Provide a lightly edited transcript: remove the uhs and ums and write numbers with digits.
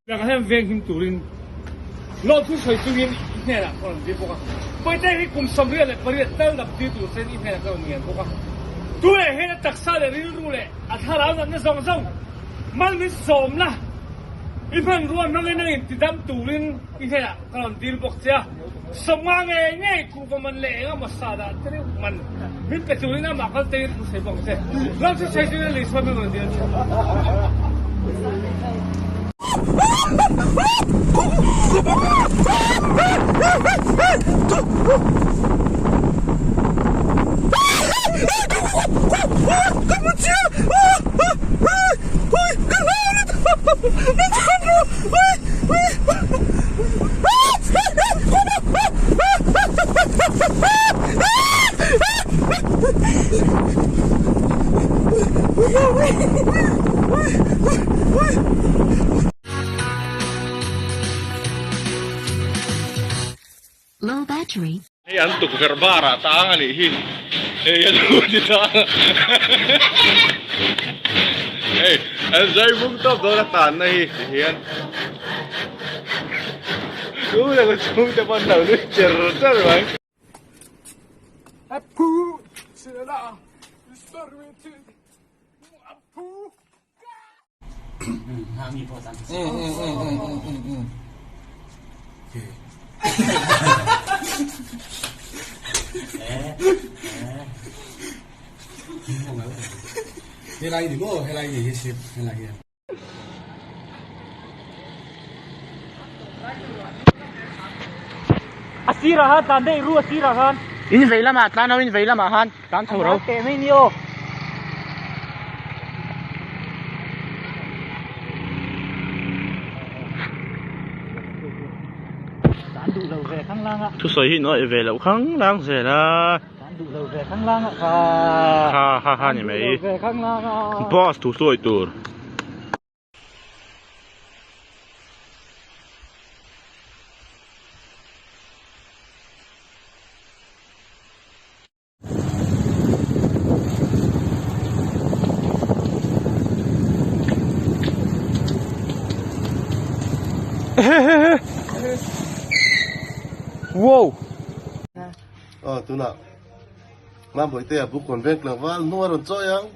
Lakah hian veng him turin lawmthu sawi chungin i hnenah ka rawn dir bawk a. Pawite hi kum 88 tal dam tir tur sen i hnenah ka rawn ngen bawk a. Tunah hian a taksa leh rilru leh a thlarau natna zawng zawng mal min sawm la, i hmanrua hmangin nangin tidam turin i hnenah ka rawn dil bawk che a. Sawmnga ngei ngei kuhva man leh eng emaw sa dah te reuh man min pe turin amah kal teiin thu sawi bawk ang che. Ram chu sawi chungin Lei sual min rawn dil che. Low battery. Hei an tukverh bar ah tang a nih hi hei a nu ti tang hei an zai bung tawp dawn a tan na hi ti hian chu leh ka chhung te pawn lo nui cher cher mai. Helai ni maw helai ni hi sir helai hian. A sirah khan tlan daih ru a sirah khan. In vei lamah tlan ho in vei lamah khan tlan chho ro. Teh mai ni aw. Tlan duh lo ve khang lang a. Thusawi hi nuai ve loh khang lang zel a. Tlan duh lo ve khang lang a kha. Kha kha kha ni mai. Tlan duh lo ve khang lang a. Boss thu sawi tur. Wow! Aw tunah Mambawitea buk rawn veng tlangval hnung a rawn chawi ang.